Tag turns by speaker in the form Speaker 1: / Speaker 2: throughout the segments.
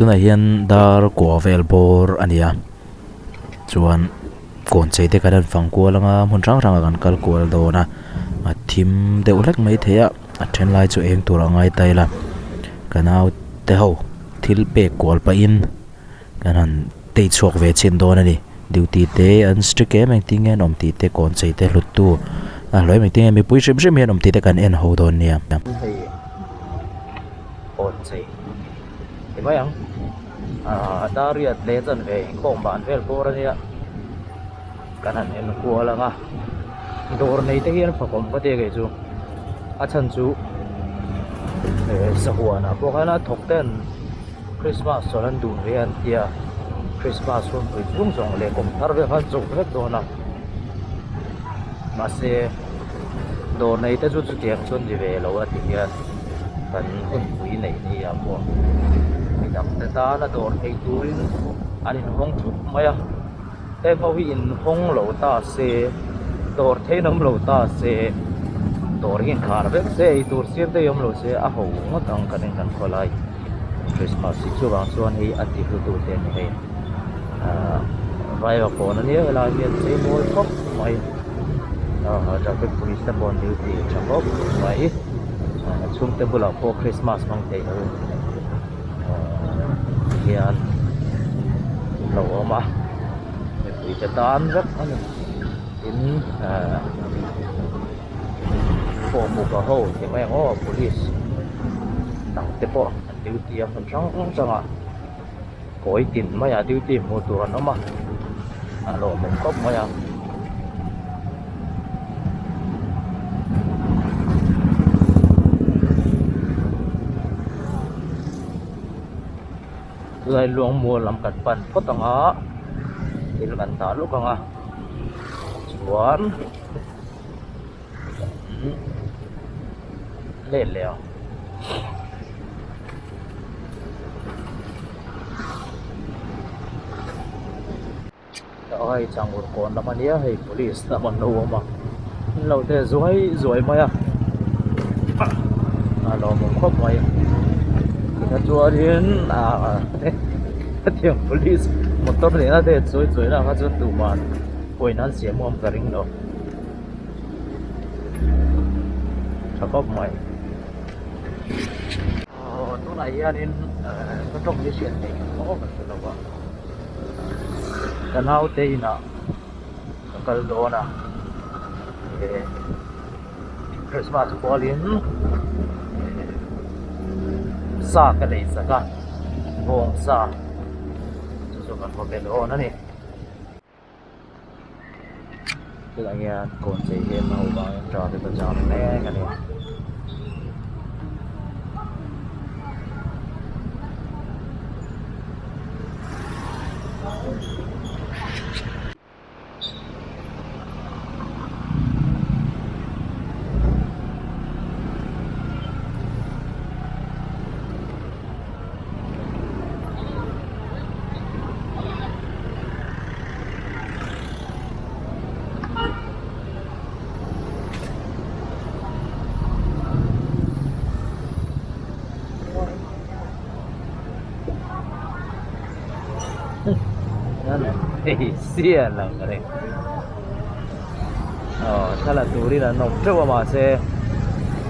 Speaker 1: Tunah hian dar kua vel bawr a ni a chuan kawn chei te kan han fang kual anga hmun hrang hrangah kan kal kual dawn a a thim deuh hlek mai thei a a then lai chu eng tur a ngai ta ila ka nau te ho thil pek kual pahin kan han tei chhuak ve chhin dawn a ni duty te an strict em engtin nge an awm tih te kawn chei te hlut tu a hlawh em engtin nge mipui hrim hrim hi an awm tih te kan en ho dawn nia. Kawn chei ti mai ang ah dar riat leh chanve inkhawm ban vel bawr ania kan han en kual ang a dawr nei te hian fakawm ka tia kei chu a chhan chu eh sahuan ah pawh khan a thawk ten Christmas chawlh an duh ve an tia Christmas hun pui chhung zawng leh kum thar vel khan an chawlh vek dawn a mahse dawr nei te chu chutiang chu an ni ve lo a ti hian kan hunpui neih ni ah pawh midang te tana dawr theih turin an inhawng thup mai a heng ho hi inhawng lo ta se dawr thein awm lo ta se dawr hi inkhar vek se eitur siam te hi awm lo se a ho ngawt ang kan in kan khawlai Christmas hi chuvang chuan hei a ti hlu tu te a ni hei ahh vaiva kawn ania helai hian chei mawi khawp mai ahh traffic police te pawh an duty tha khawp mai ahh chhungte bulah pawh Christmas hmang thei lo ahh tihian lo awm a mipui te tan vek a ni tin ahh pawhmuka ho ti mai ang aw police dang te pawh an duty a hmun hrang hrang ah. Kawi tin maiah duty hmuh tur an awm a a lawmawm khawp mai a. Tunah hian luangmual lam kan pan phawt ang a thil kan dah lawk ang a chuan let leh ang. Hei changur kawn lam a nia hei police lam an lo awm a an lo de zuai zuai mai a a lawmawm khawp mai tikha chuanin ah hetiang police motor nena de chuai chuai na kha chuan tuman pawina an siam awm ka ring lo tha khawp mai. Aw tunah hianin ka tawng hi hriat theih ang maw ka hre lo a ka naute inah ka kal dawn a eh Christmas kualin sa ka lei chak a bawng sa chu chu kan va be dawn a ni. Tunah hian kawn chei hi an ho vangin traffic a jam mek a ni. Sian ang reng aw thla la turin an awm teuh a mahse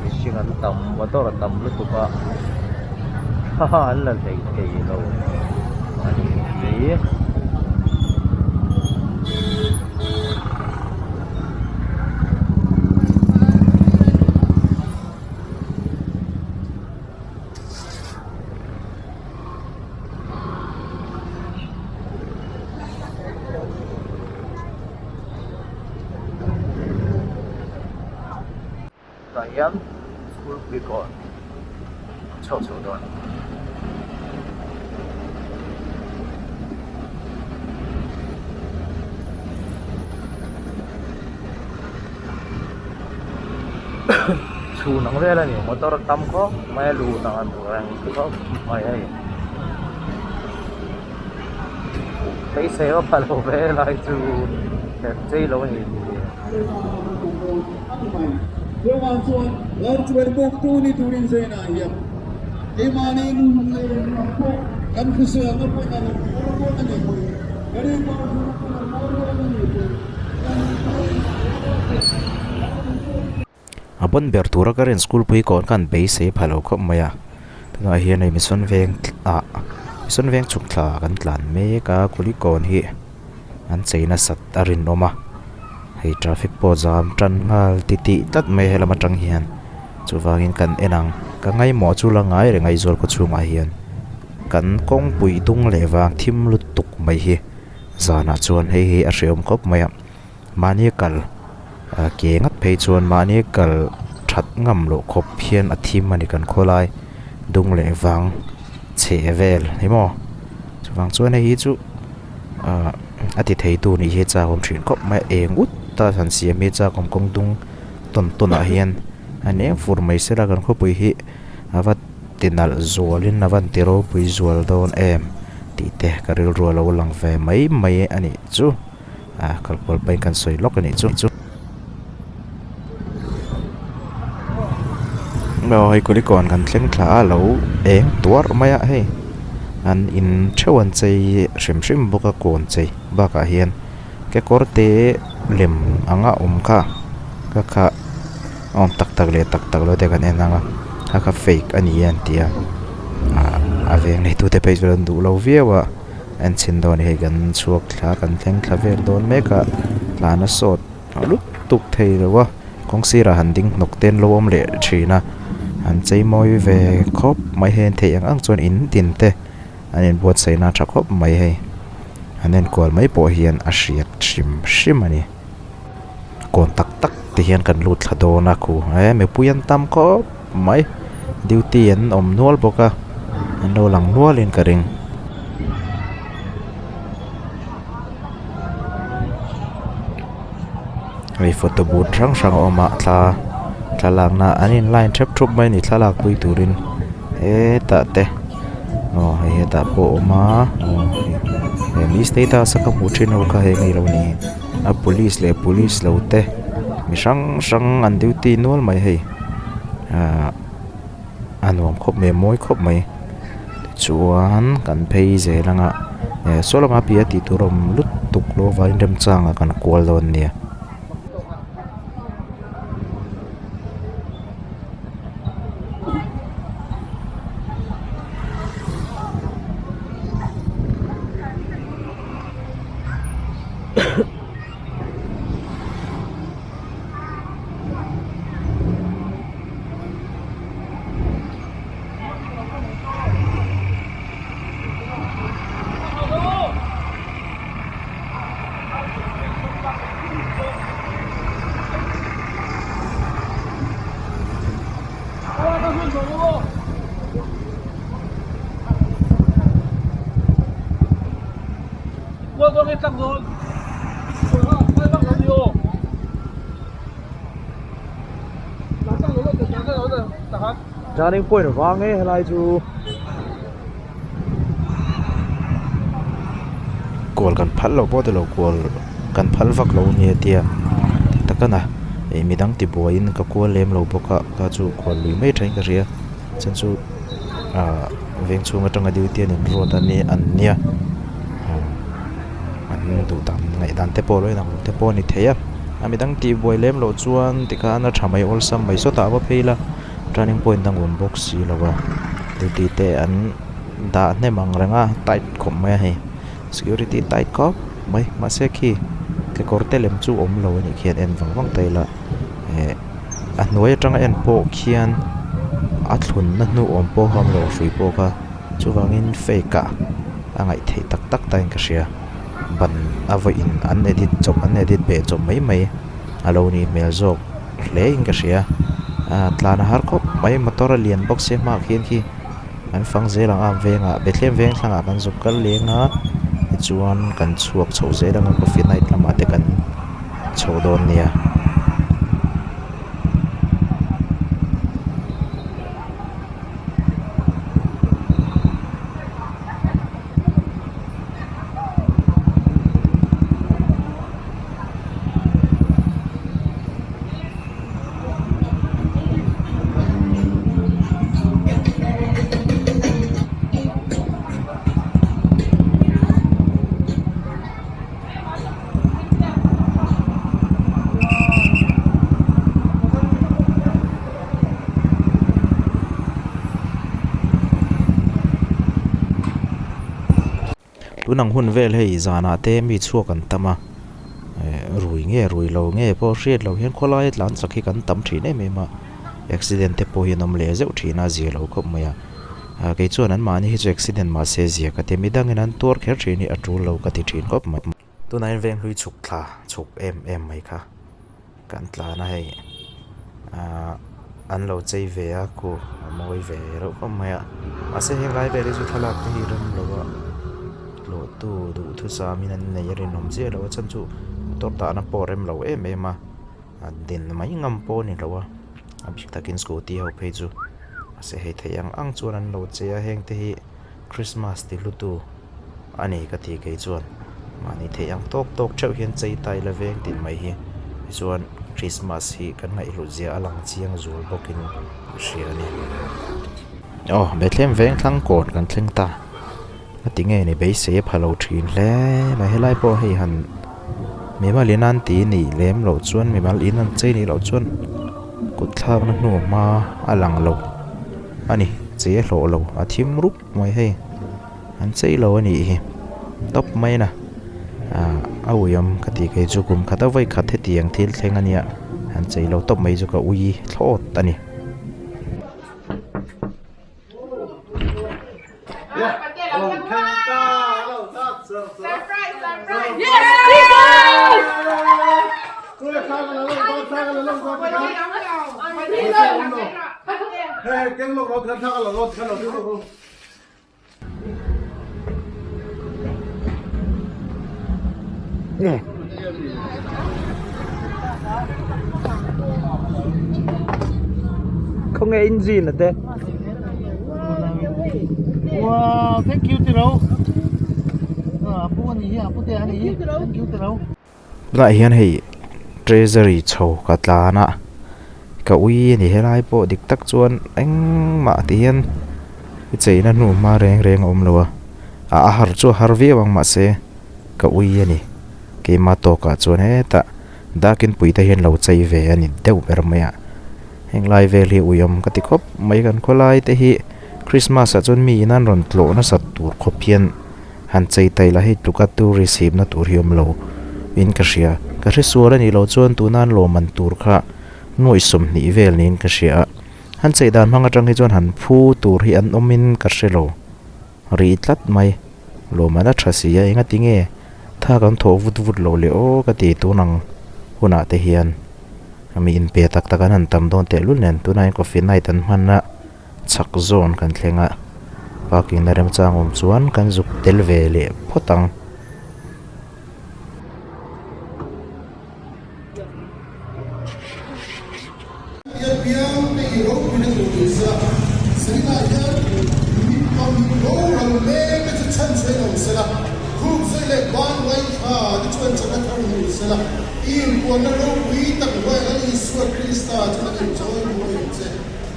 Speaker 1: mihring an tam motor a tam lutuk a haha an la hlei thei lo a ni mai. Tah hian school pui kawn a chhuak chho dawn. Chhun ang vel a ni motor a tam khawp mai a lun ang an reng khawp mai a ni. Beisei a pha lo ve lai chu em chei lo a ni.
Speaker 2: Kan hriselna pawhin a rawn nghawr dawn a nih pawhin, ka rebound hun pawhin a nghawr dawn a nih pawhin, kan
Speaker 1: A pawn ber tura ka rin school pui kawn khan beisei pha lo khawp mai a, tunah hian hei mission veng ah mission veng chhuk thla kan tlan mek a kulikawn hi an chei nasat a rinawm a hei traffic pawh zam tan nghal titih tlat mai helam atang hian chuvangin kan en ang ka ngaimawh chu la ngai reng Aizawl khaw chhungah hian kan kawngpui dung leh vang thim lutuk mai hi zanah chuan hei hi a hreawm khawp mai a. Mahni kal ke ngat phei chuan mahni kal that ngam loh khawp hian a thim a ni kan khawlai dung leh vang chheh vel ni maw chuvang chuan hei hi chu ahh a ti thei tu nih hi a chak awm thin khawp mai a eng ut a han siam hi a chak awm kawng dung tawn tawn ah hian a eng fur mai sela kan khawpui hi a va ti nalh zual in a van ti ropui zual dawn em tih te ka rilru a lo lang ve mai mai a nih chu. Ah kalkual pahin kan sawi lawk a nih chu. Aw hei kulikawn kan thleng thla a lo eng tuarh mai a hei an in theuh an chei hrim hrim bawk a kawn chei bakah hian kekawr te lem anga awm kha ka kha a awm tak tak leh tak tak lo te kan en ang a kha kha fake a ni a an ti a ah a veng nei tute phei chuan an duh lo viau a. En chhin dawn hei kan chhuak thla kan thleng thla vel dawn mek a tlan a sawt lutuk thei lo a kawng sirah han ding hnawk te an lo awm leh thin a an chei mawi ve khawp mai hei an theih ang ang chuan in tin te an inbuatsaih na a tha khawp mai hei an enkual mai pawh hian a hriat hrim hrim a ni kawn tak tak te hian kan lut thla dawn a khu he mipui an tam khawp mai duty an awm nual bawk a an lo lang nual in ka ring. Hei photo booth hrang hrang a awm a thla thlalakna an in line thep thup mai a ni thlalak pui turin hetah te aw hei hetah pawh a awm a aw he mi status a ka hmuh thin ho kha heng hi lo ni. A police leh police lo te mi hrang hrang an duty nual mai hei ahh a nuam khawp mai a mawi khawp mai tichuan kan phei zel ang a eh saw lamah piah tih tur a awm lutuk lo avangin remchangah kan kual dawn a nia. Turning point vang e helai chu kual kan phal loh pawh tilo kual kan phal vak lo nia tia takana ih midang tibuaiin ka kual lem lo bawk a ka chu kual lui mai thain ka hria chuan chu ah veng chhung atanga duty an inruat a ni an nia an duh dan ngaih dan te pawh lo inang te pawh a ni thei a a midang tihbuai lem loh chuan tikhan a tha mai awlsam mai sawtah va phei la turning point dang awm bawk si lo a duty te an dah hnem ang reng a tight khawp mai a hei security tight khawp mai mahse khi kekawr te lem chu awm lo a nih khian en vang vang ta ila eh a hnuai atanga en pawh khian a thlunna hnu awm pawh kha awm lo hrui pawh kha chuvangin fake ah a ngaih theih tak tak ta in ka hria ban a vawiin an edit chawp an edit beh chawp mai mai a lo nih hmel zawk hle in ka hria ah tlan a har khawp mai motor a lian bawk sia hmaah khian khi an fang zel ang a vengah Bethlehem veng thlangah kan zuk kal leng a tichuan kan chhuak chho zel ang a coffee night lamah te kan chho dawn nia.
Speaker 3: Tun ang hun vel hei zanah te mi chhuak an tam a, eh rui nge rui lo nge pawh hriat loh hian khawlaia tlan chak hi kan tam thin em em a, accident te pawh hi an awm leh zeuh thin a, zia lo khawp mai a. Ah kei chuan anmahni hi chu accident mahse zia ka ti a, midangin an tuar kher thin hi a tul lo ka ti thin khawp mai. Tunah hian veng hlui chhuk thla chhuk em em mai kha kan tlan a hei ahh an lo chei ve a khu a mawi ve reuh khawp mai a mahse heng lai vel hi chu thlalak te hi rem lo a tlawh tu duhthusam in an nei a rinawm chiah lo a chhan chu motor dahna pawh a rem lo em em a a den mai ngam pawh a ni lo a a bik takin scooty ho phei chu mahse hei thei ang ang chuan an lo chei a heng te hi Christmas ti hlu tu. A ni ka ti kei chuan mahni theih ang tawk tawk theuh hian chei tai la veng tih mai hi tichuan Christmas hi kan ngaihhlut zia a lang chiang zual bawkin ka hria a ni. Aw Bethlehem veng thlang kawn kan thleng ta a ti nge ni beisei a pha lo thin hle mai helai pawh hei han mimal in an ti nih lem loh chuan mimal in an chei nih loh chuan kut thlakna hnu hma a lang lo a ni chei a hlawh lo a thim rup mai hei. An chei lo a nih hi tawp mai na ah a uiawm ka tih kei chu kum khat a vawi khat hetiang thil thleng a nia an chei lo tawp mai chu ka ui thlawt a ni.
Speaker 1: Khawnge engine a te.
Speaker 2: Wow, thank you tiro. Ah, pu ani hi, pu te ani hi. Thank you tiro.
Speaker 3: Tunah hian hei treasury chho ka tlan a ka ui a ni helai pawh dik tak chuan engmah ti hian i cheina hnu hma reng reng a awm lo a a har chu a har viau ang mahse ka ui a ni keima tawkah chuan hetah dakin pui te hian lo chei ve a ni deuh ber mai a heng lai vel hi ui awm ka ti khawp mai kan khawlai te hi christmas ah chuan mi in an rawn tlawh nasat tur khawp hian. Han chei tai la hei tluka tourist hipna tur hi awm lo in ka hria. Ka hre sual a nih loh chuan tuna an lawmman tur kha nuaih 20 vel niin ka hria a. Han chei dan hmang atang hi chuan han phu tur hi an awm in ka hre lo rih tlat mai. Lawmman a tha si a, engati nge tha kan thawh vut vut loh le aw ka ti tun ang hunah te hian mi inpe tak tak an han tam dawn tehlul nen tunah hian coffee night an hman a. Chhak zawn kan thleng a, parking na remchang awm chuan kan zuk tel ve leh phawt ang.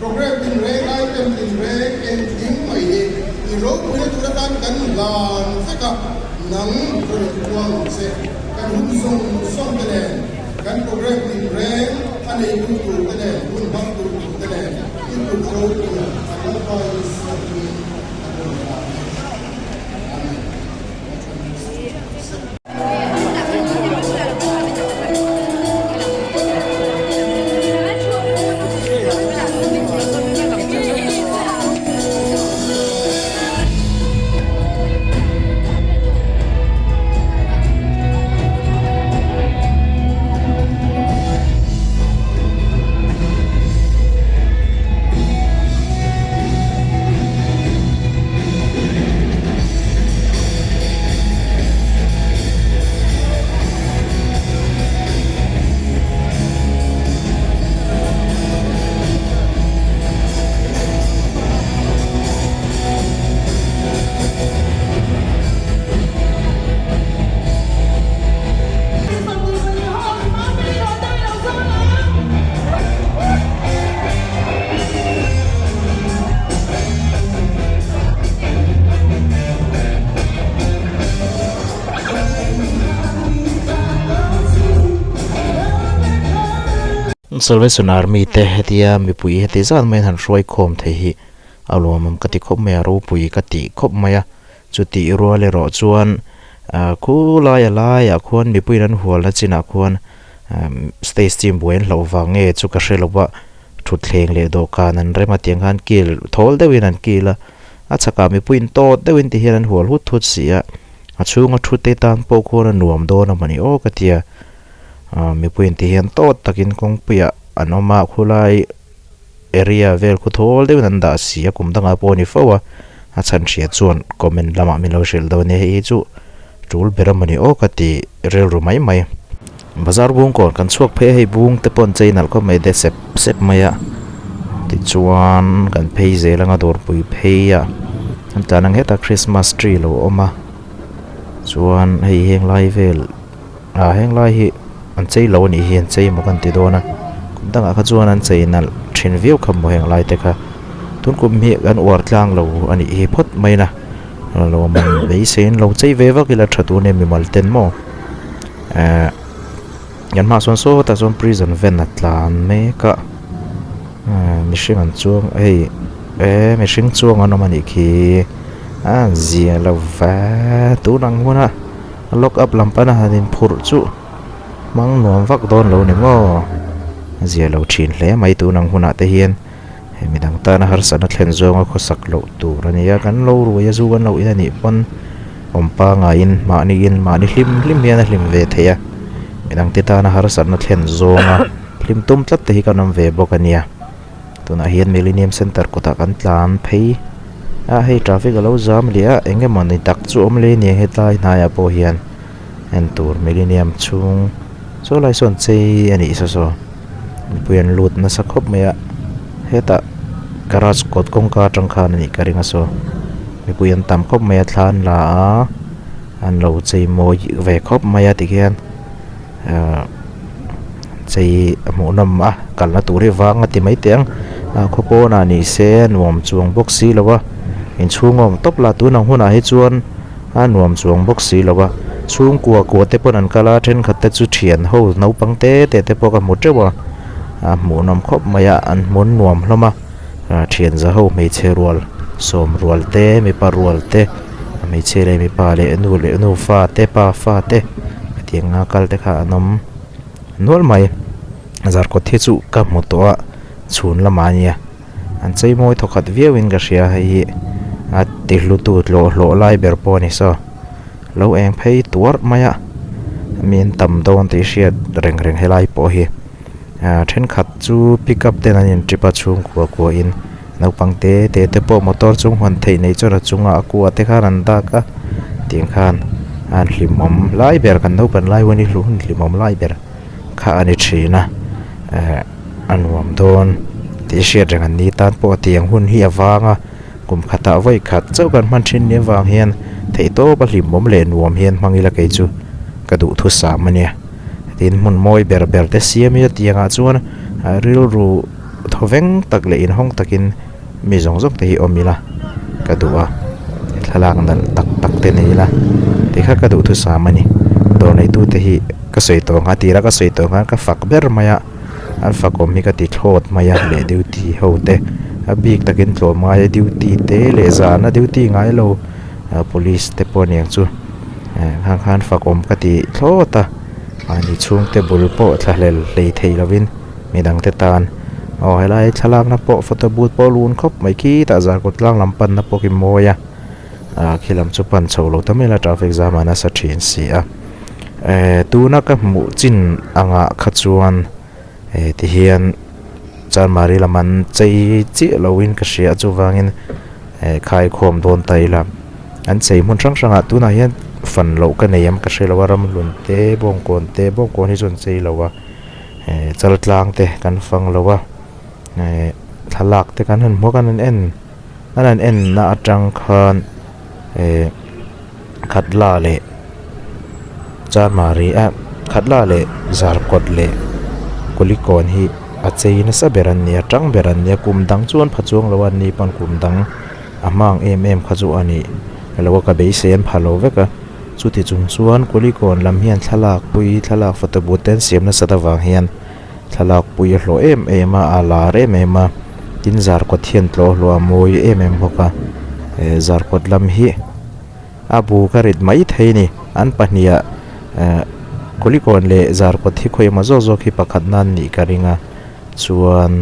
Speaker 2: Program tinreng, item tinreng, engkim mai hi i ropuina tur atan kan hlan vek a, nang rawn kuang ang che. Kan hun zawng zawng te nen, kan program tinreng a neitu tur te nen, hun hmang tur tur te nen i kut ropuia kan Lalpa Isua hmingin kan rawn hlan e. Amen.
Speaker 3: Salvation Army te hetia mipui heti zat mai an han hruai khawm thei hi a lawmawm ka ti khawp mai a ropui ka tih khawp mai a. Chutih rual erawh chuan ah khulai a laiah khuan mipuiin an hualna chinah khuan stage team buai an hlauh vang nge chu ka hre lo va thutthleng leh dawhkan an rem a tiang khan kil thawl deuhin an kil a a chhakah mipuiin tawt deuhin ti hian an hual hut hut si a a chhunga thu te tan pawh khuan a nuam dawn a mawni aw ka tia ah mipuiin ti hian tawt takin kawngpuiah an awm a khulai area vel khu thawl deuhin an dah si a kum dangah pawh a ni fo a a chhan hria chuan comment lamah min lo hrilh dawn nia hei hi chu tul ber a mawni aw ka ti rilru mai mai. Bazar bung kawn kan chhuak phei a hei bung te pawh an chei nalh khawp mai de sep sep mai a tichuan kan phei zel anga dawrpui phei a an tlan ang hetah christmas tree a lo awm a chuan hei heng lai vel ah heng lai hi an chei lo a nih hi an chei emaw kan ti dawn a kum dangah kha chuan an chei nalh thin viau kha maw heng lai te kha tun kum hi kan uar tlang lo a nih hi phawt mai na lo man beiseiin lo chei ve vak ila tha tur nia mimal ten maw eh kan hmaah sawn sawtah sawn prison van a tlan mek a eh mihring an chuang hei eh mihring chuang an awm a nih khi a zia lo va tun ang huna. Lock up lam pana han inphurh chu hmang nuam vak dawn lo ni maw? A zia lo thin hle mai tun ang hunah te hian hei midang tana harsatna thlen zawnga khawsak loh tur a nia kan lo rui a zu kan lo in a nih pawn awm pangaiin mahniin mahni hlim hlim hian a hlim ve thei a midang te tana harsatna thlen zawnga hlim tum tlat te hi kan awm ve bawk a nia. Tunah hian Millennium Centre kawtah kan tlan phei a hei traffic alo zam leh a eng emaw ni tak chu awm leh ania hetlai hnaiah pawh hian en tur Millennium chhung saw lai sawn chei a nih saw saw mipui an lut nasa khawp mai a hetah garage kawt kawngka atang khan a nih ka ring a saw mipui an tam khawp mai a thla an la a an lo chei mawi ve khawp mai a tikhian. Ahh chei a hmuhnawm a kalna tur hi vang a ti mai teh ang ah khaw pawnah ni se a nuam chuang bawk si lo a inchhung a awm tawp lah tun ang hunah hi chuan a nuam chuang bawk si lo a chhungkua kua te pawn an kal a thenkhat te chu thian ho naupang te te te pawh ka hmu teuh a a hmuhnawm khawp mai a an hmun nuam hlawm a ah thian za ho hmeichhe rual sawm rual te mipa rual te. Hmeichhia leh mipa leh nu leh nu fa te pa fa te hetiang anga kal te kha an awm nual mai zarkawt hi chu ka hmu tawh a chhun lamah a nia an chei mawi thaw khat viau in ka hria hei hi a ti hlu tu tlawh hlawh lai ber pawh a ni saw lo eng phei tuarh mai a mi an tam dawn tih hriat reng reng helai pawh hi ah thenkhat chu pick up ten an in trip a chhungkua kua in. Naupang te te te pawh motor chung hawn theih nei chuan a chungah a kua te khan an dak a tiang khan an hlimawm lai ber kan naupan lai hun hi hun hlimawm lai ber kha a ni thin a eh a nuam dawn tih hriat reng an ni tan pawh tiang hun hi a vang a kum khatah vawi khat chauh kan hman thin nia vang hian theih tawp a hlimawm leh nuam hian hmang ila kei chu ka duhthusam a nia tin hmun mawi ber ber te siam ila tiangah chuan rilru. Thawveng tak leh inhawng takin mi zawng zawng te hi awm ila ka duh a thlalak nalh tak tak te nei ila tih kha ka duhthusam a ni dawr neitu te hi ka sawi tawh ang a tirah ka sawi tawh ang khan ka fak ber mai a an fakawm hi ka ti thlawt mai a leh duty ho te a bik takin tlawm ngai a duty te leh zana duty ngai lo police te pawh aniang chu khang khan fakawm ka ti thlawt a mahni chhungte bul pawh thlahlel hlei thei lovin. Midang te tan aw helai thlalakna pawh photo booth pawh lun khawp mai khi tah zarkawt tlang lam panna pawh khi mawi a ah khi lam chu pan chho lo ta mai la traffic jam a nasa thin si a eh tuna ka hmuh chin angah kha chuan eh ti hian chanmari lam an chei chiah lo in ka hria chuvangin eh khaikhawm dawn ta ila an chei hmun hrang hrangah tunah hian fan loh ka nei ang ka hre lo a ramhlun te bawngkawn te bawngkawn hi chu an chei lo a. Eh chal tlang te kan fang lo a eh thlalak te kan han hmu a kan han en kan han en na atang khan eh khatla leh chanmari ah khatla leh zarkawt leh kulikawn hi a chei nasa ber an ni a tang ber an ni a kum dang chu an pha chuang lo a an ni pawn kum dang a hmang em em kha chu a nih lo a ka beisei an pha lo vek a. Chuti chung chuan Kulikawn lam hian thlalak pui thlalak photo booth te an siam nasat avang hian thlalak pui a hlawh em em a a lar em em a tin zarkawt hian tlawh hlawh a mawi em em bawk a eh zarkawt lam hi. A bu ka rit mai thei a ni. An pahniha eh Kulikawn leh Zarkawt hi khawi emaw zawk zawk hi pakhat nan nih ka ring a chuan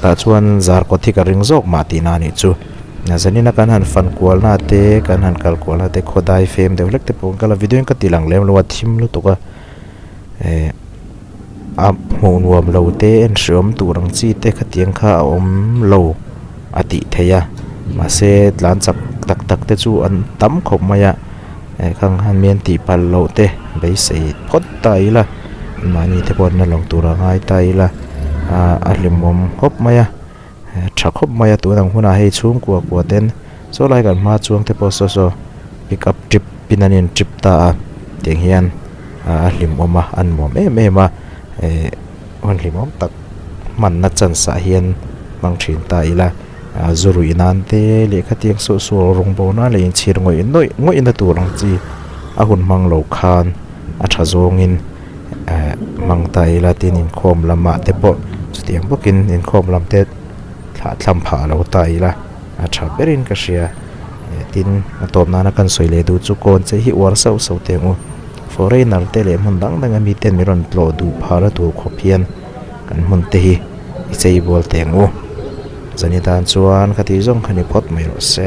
Speaker 3: tah chuan Zarkawt hi ka ring zawk mah tihna a nih chu. Zanina kan han fan kualna te kan han kal kualna te khawdai fem deuh hlek te pawh kan kal a video in ka ti lang lem lo a thim lutuk a eh a hmuh nuam lo te en hreawm tur ang chi te khatiang kha a awm lo a tih theih a mahse tlan chak tak tak te chu an tam khawp mai a eh khang han mian tih palh loh te beisei phawt ta ila mahni te pawh an la lo tur a ngai ta ila ah a hlimawm khawp mai a. Tha khawp mai a tun ang hunah hei chhungkua kua ten saw lai kan hma chuang te pawh saw saw pick up trip in an in trip ta a tiang hian a hlimawm a a nuam em em a eh hun hlimawm tak hmanna chance ah hian hmang thin ta ila ah zu ruih nan te lehkha tiang suah suah rawngbawl nan leh inchhir ngawih ngawih ngawih na tur ang chi a hun hmang lo khan a tha zawngin. eh hmang ta ila tin inkhawm lamah te pawh chutiang bawkin inkhawm lam te thlah thlam phah lo ta ila a tha berin ka hria eh tin a tawp nana kan sawi leh duh chu kawn che hi uar sauh sauh teh ang u foreigner te leh hmun dang dang a mi ten min rawn tlawh duh phah na tur khawp hian kan hmun te hi i chei bual teh ang u zani tan chuan khati zawng kha ni phawt mai rawh se.